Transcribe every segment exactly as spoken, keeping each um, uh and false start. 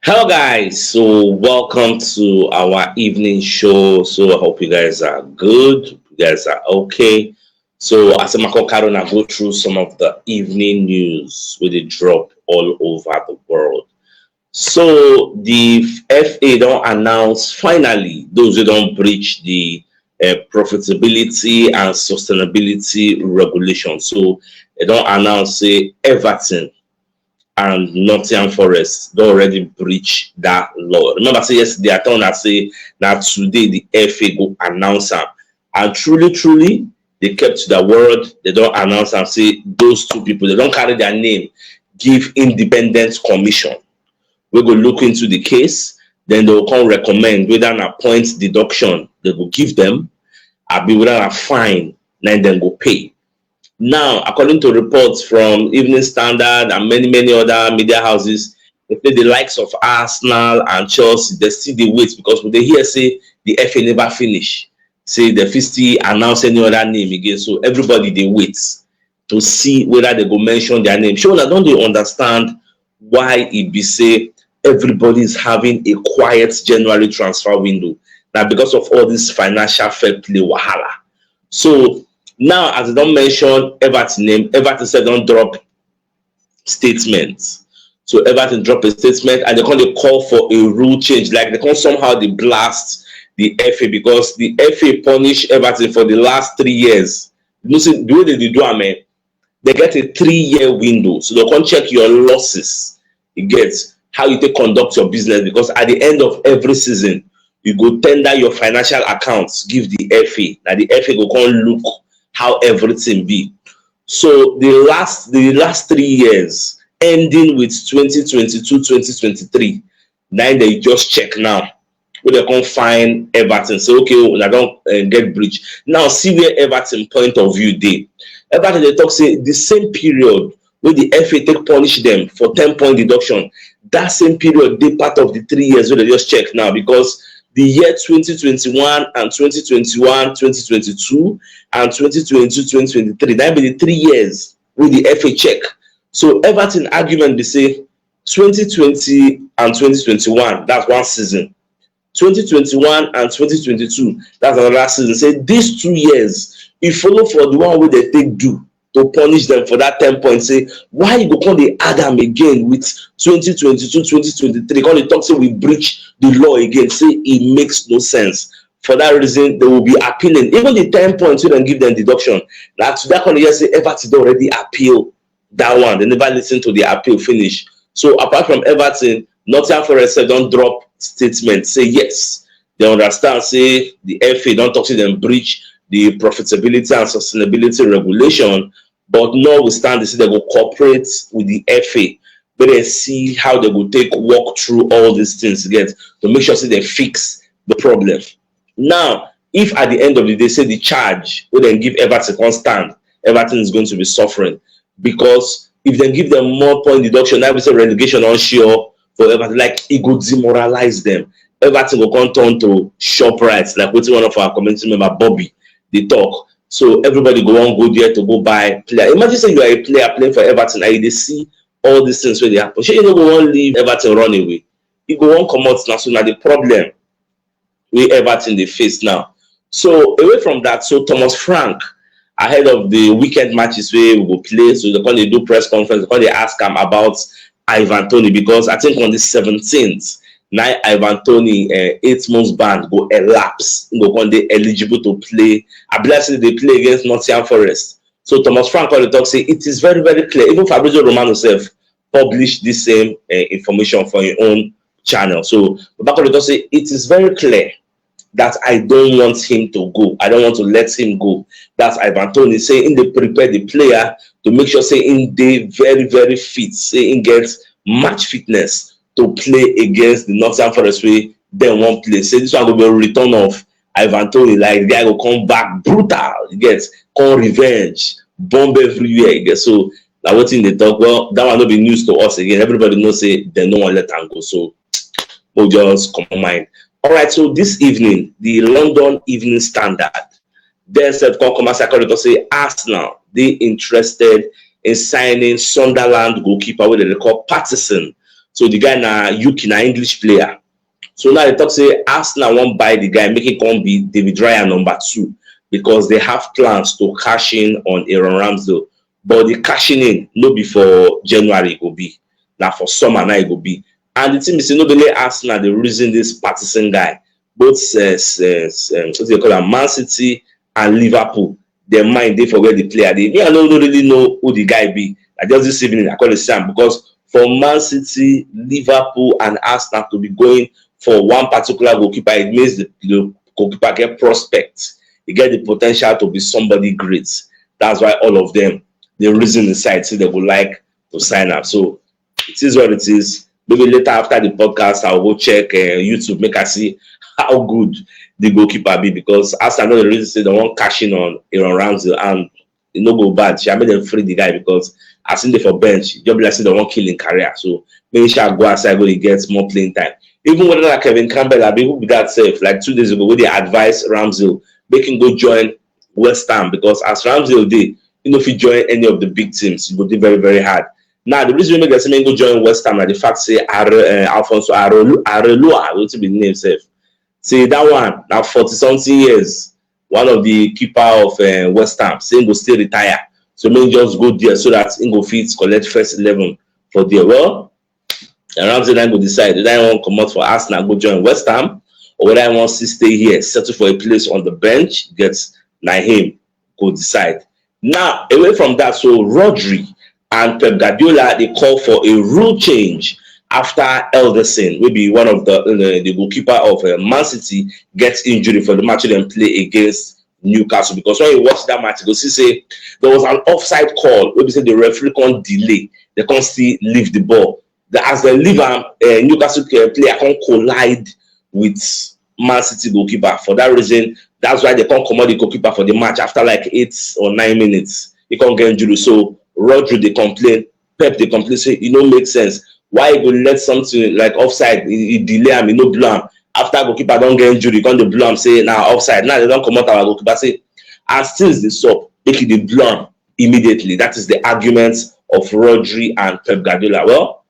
Hello, guys. So, welcome to our evening show. So, I hope you guys are good. You guys are okay. So, as Makokaro now go through some of the evening news with the drop all over the world. So, the F A don't announce finally those who don't breach the uh, profitability and sustainability regulation. So, they don't announce say Everton and Nottingham Forest don already breach that law. Remember say yesterday I told una say na today the F A go announce am, and truly truly they kept to their word. They don announce am say those two people, they don carry their name give independent commission wey go look into the case. Then they go come recommend whether na point deduction they go give them, abi whether na fine na dem go pay. Now, according to reports from Evening Standard and many many other media houses, they say the likes of Arsenal and Chelsea, they still dey wait, because we dey hear say the F A never finish. Say they fit still announce any other name again. So everybody dey wait to see whether they go mention their name. Shey una don dey understand why e be say everybody is having a quiet January transfer window? Na because of all this financial fair play wahala. So now, as I don mention Everton name, Everton sef don drop statement. So Everton drop a statement and they come dey call for a rule change. Like, they come somehow dey blast the F A, because the F A punish Everton for the last three years. You know, see the way they dey do am, eh? They get a three-year window, so they come check your losses. You get how you take conduct your business, because at the end of every season, you go tender your financial accounts give the F A. Now the F A go come look how everything be. So the last the last three years, ending with twenty twenty-two, twenty twenty-three, now they just check now. Wey they come find Everton, say, okay, una don uh, get breach. Now see where Everton point of view dey. Everton dey talk say the same period wey the F A take punish them for ten point deduction, that same period dey part of the three years wey they just check now, because the year twenty twenty-one and twenty twenty-one, twenty twenty-two and twenty twenty-two, twenty twenty-three, that be the three years wey the F A check. So Everton argument be say twenty twenty and twenty twenty-one, that's one season. Twenty twenty-one and twenty twenty-two, that's another season. Say these two years, e follow for the one wey they take do to punish them for that ten points. Say, why you go come dey add am again with twenty twenty-two, twenty twenty-three? Come dey talk say we breach the law again. Say it makes no sense. For that reason, they will be appealing. Even the ten points wey dem give them deduction, na to that kind of year say Everton don already appeal that one. They never listen to the appeal finish. So apart from Everton, Nottingham Forest sef don drop statement say yes, they understand say the F A don talk say dem breach the profitability and sustainability regulation, but notwithstanding say they go cooperate with the F A, but they see how they go take work through all these things again to make sure say they fix the problem. Now, if at the end of the day say the charge wey dem give Everton come stand, Everton is going to be suffering, because if dem give them more point deduction, that be say relegation don sure for Everton. Like, e go demoralize them. Everton go come turn to Shoprite, like wetin one of our community member Bobby dey talk. So everybody go wan go there to go buy player. Imagine say you are a player playing for Everton and you dey see all these things wey dey happen. Shey you no go wan leave Everton run away? You go wan comot na, so na the problem wey Everton dey face now. So away from that, so Thomas Frank, ahead of the weekend matches wey we go play, so they come dey do press conference, they come dey ask am about Ivan Toney, because I think on the seventeenth, na Ivan Toney uh, eight months ban go elapse, he go come dey eligible to play. I believe say they play against Nottingham Forest. So Thomas Frank come dey talk say it is very very clear. Even Fabrizio Romano sef publish this same uh, information for his own channel. So Baba come dey talk say it is very clear that I don't want him to go. I don't want to let him go. That's Ivan Toney say he dey prepare the player to make sure say he dey very very fit, say he get match fitness to play against the Nottingham Forest wey dem wan play. Say this one go be a return of Ivan Toney, like, the guy go come back brutal, you get, come revenge, bomb everywhere, you get. So na wetin they talk. Well, that one no be news to us again. Everybody know say dem no wan let am go. So we just come mind. All right, so this evening, the London Evening Standard, then said come come outside come say Arsenal dey interested in signing Sunderland goalkeeper wey dem dey call Patterson So the guy na Yuki, na English player. So now they talk say Arsenal wan buy the guy, make him come be David Raya number two, because they have plans to cash in on Aaron Ramsdale. But the cashing in no be for January e go be, na for summer now e go be. And the thing is, you know, the late Arsenal, the reason this Patterson guy, both uh, uh, um, what do they call am, Man City and Liverpool, their mind dey for where the player dey. Me, I no no really know who the guy be. I just this evening I call the Sam, because for Man City, Liverpool, and Arsenal to be going for one particular goalkeeper, it means the, the goalkeeper get prospects. He get the potential to be somebody great. That's why all of them, they reason inside, say they go like to sign up. So it is what it is. Maybe later after the podcast, I'll go check uh, YouTube, make I see how good the goalkeeper be, because as I know the reason say they wan cash in on Aaron Ramsdale, and e no go bad. She made them free the guy, because I seen the for bench, just be like say they wan kill in career. So maybe she go outside, go dey get more playing time. Even whether like Kevin Campbell, I be who be that safe like two days ago, where they advise Ramsdale make him go join West Ham, because as Ramsdale dey, you know, if you join any of the big teams, you go do very, very hard. Now, the reason we make the same go join West Ham, na the fact say Are, uh, Alfonso Arelu, Arelua, wetin be the name sef? Say that one now forty something years, one of the keeper of uh, West Ham, say he go still retire. So make him just go there so that he go fit collect first eleven for there. Well, Ramsdale now go decide whether he wan comot for Arsenal, go join West Ham, or whether he wan still stay here, settle for a place on the bench, get na him go decide. Now, away from that, so Rodri and Pep Guardiola, they call for a rule change after Ederson, wey be one of the uh, the goalkeeper of uh, Man City, gets injury for the match dem play against Newcastle. Because when you watch that match, you go see say there was an offside call wey be say the referee can't delay, they can't still leave the ball. The, as they leave am, uh, Newcastle player can't collide with Man City goalkeeper. For that reason, that's why they can't command the goalkeeper for the match after like eight or nine minutes. He can't get injury. So Rodri dey complain, Pep dey complain say e no make sense. Why you go let something like offside, e, e delay am, e no blow am? After goalkeeper don get injury, come dey blow am say na offside. Now they don comot our goalkeeper. Say as things dey sup, make e dey blow am immediately. That is the argument of Rodri and Pep Guardiola. Well,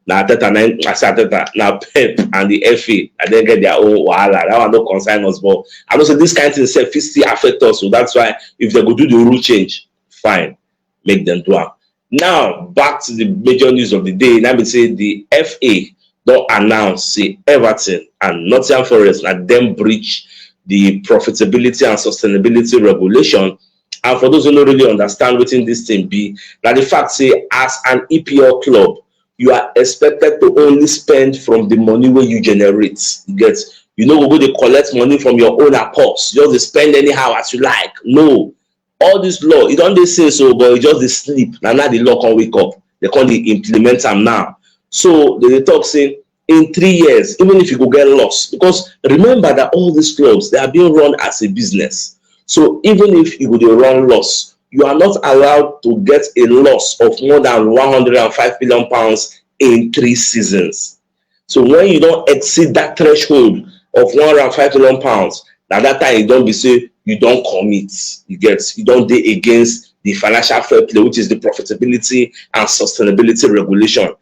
na Arteta, na I say Arteta, na Pep and the F A, and then get their own wahala. That one no concern us, but I know say this kind thing sef fit still affect us. So that's why if they go do the rule change, fine, make them do am. Now back to the major news of the day. Now we say the F A don announce say Everton and Nottingham Forest na dem breach the profitability and sustainability regulation. And for those who don't really understand what this thing be, now the fact say as an E P L club, you are expected to only spend from the money where you generate. You get, you know, we go dey collect money from your own purse, just dey spend anyhow as you like. No, all this law, you don't dey say so, but you just dey sleep. Now, now the law can't wake up. They can't dey implement them now. So they, they talk say in three years, even if you go get lost, because remember that all these clubs, they are being run as a business. So even if you go dey run loss, you are not allowed to get a loss of more than one hundred and five million pounds in three seasons. So when you don't exceed that threshold of one hundred and five million pounds, now that time you don't be say you don't commit, you get, you don't dey against the financial fair play, which is the profitability and sustainability regulation.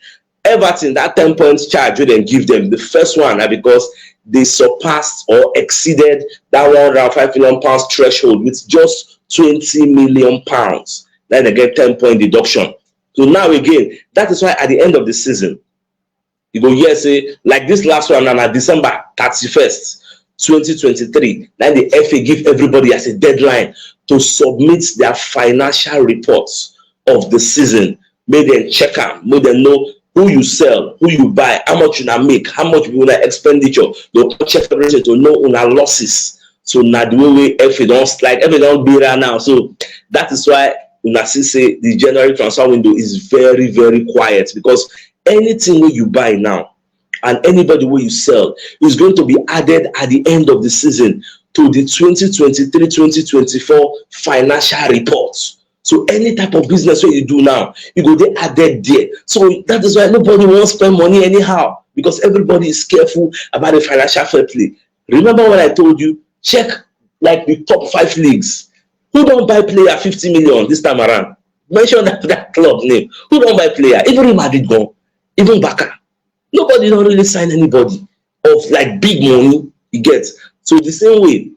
Everton, that ten points charge wey dem give them, the first one na because they surpassed or exceeded that one hundred and five million pounds threshold with just twenty million pounds. Then they get ten point deduction. So now again, that is why at the end of the season, you go hear say like this last one na, na December thirty-first, twenty twenty-three, na the F A give everybody as a deadline to submit their financial reports of the season. Make them check am, make them know who you sell, who you buy, how much una make, how much be una expenditure. They go check everything to know una losses. So na the way wey F A don slide, F A don gbera now. So that is why una see say the January transfer window is very, very quiet, because anything wey you buy now and anybody wey you sell is going to be added at the end of the season to the twenty twenty-three twenty twenty-four financial reports. So any type of business wey you do now, e go dey added there. So that is why nobody wan spend money anyhow, because everybody is careful about the financial fair play. Remember when I told you, check like the top five leagues. Who don buy player fifty million this time around? Mention that, that club name. Who don buy player? Even Real Madrid gone. Even Barca. Nobody don really sign anybody of like big money, you get. So the same way,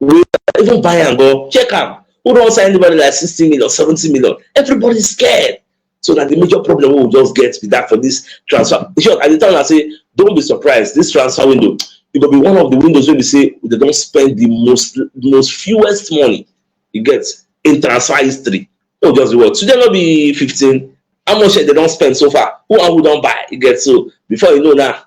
we even buy and go check am. Who don sign anybody like sixty million, seventy million? Everybody scared. So na the major problem we just get with that for this transfer. In short, I dey tell una say, don't be surprised. This transfer window, it go be one of the windows wey be say they don spend the most most fewest money, you get, in transfer history. Oh, just the word. Today no be fifteen. How much they don spend so far? Who and who don buy? You get. So before you know now,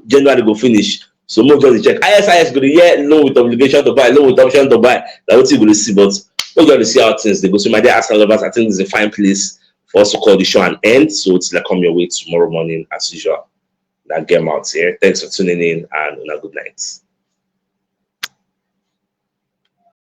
January go finish. So mo just dey check. I S I S go dey hear loan with obligation to buy, loan with option to buy. Na wetin you go dey see, but mo just dey see how things dey go. So my dear Arsenal lovers, I think it's a fine place for us to call the show an end. So till I come your way tomorrow morning as usual. That game out here. Thanks for tuning in and una good night.